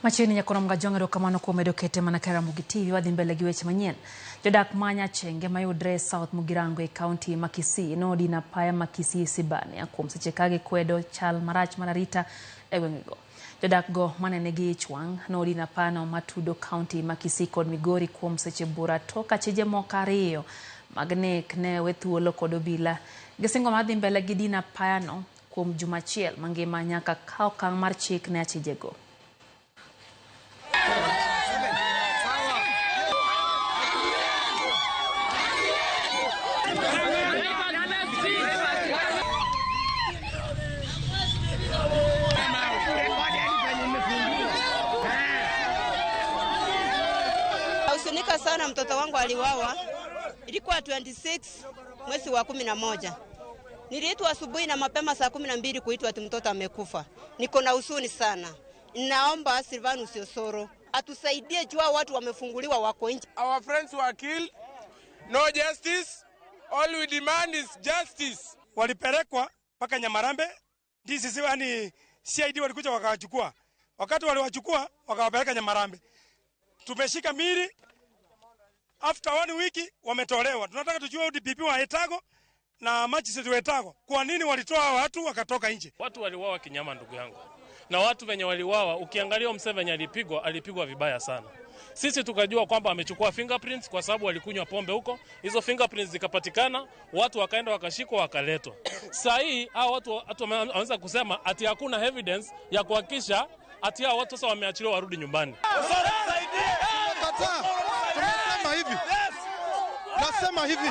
Machiegni nyakono Mgajwang' erokamano kuom medo kete mana ka Ramogi TV. Wadhi mbele gi weche manyien. Jodak ma Nyachenge mayudre South Mugirango e kaunti ma Kisii nodino apaya ma Kisii Sibania kuom seche ka gikwedo chal marach mar arita e gwengego. Jodak go mane nigi ich wang' nodino apayano matudo kaunti ma Kisii kod Migori kuom seche bura tok achije moko ariyo mag nek ne owe thuolo kod obila. Gisingo mar dhi mbele gi dino apayano kuom juma achiel mangima nyaka kaw okang' mar chik ne achijego. Nahuzunika sana, mtoto wangu aliwawa, ilikuwa 26 mwezi wa 11. Niliitwa asubuhi na mapema saa 12 kuitwa ati mtoto amekufa. Niko na huzuni sana. Naomba Silvanus Osoro atusaidie, jua watu wamefunguliwa wako nje. Our friends were killed. No justice. All we demand is justice. Walipelekwa mpaka Nyamarambe, DCC yani CID walikuja wakawachukua. Wakati waliwachukua wakawapeleka Nyamarambe. Tumeshika mili, after one week wametolewa. Tunataka tujue DPP wa Etago na magistrate wa Etago, kwa nini walitoa watu wakatoka nje? Watu waliuawa kinyama, ndugu yangu, na watu venye waliuawa, ukiangalia msee venye alipigwa, alipigwa vibaya sana. Sisi tukajua kwamba amechukua fingerprints kwa sababu walikunywa pombe huko, hizo fingerprints zikapatikana, watu wakaenda wakashikwa wakaletwa. Saa hii hao watu wameanza kusema ati hakuna evidence ya kuhakikisha ati hao watu sasa wameachiliwa warudi nyumbani. Tumesema hivi, nasema hivi,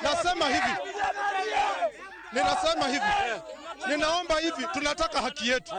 nasema hivi, ninasema hivi, ninaomba hivi, tunataka haki yetu.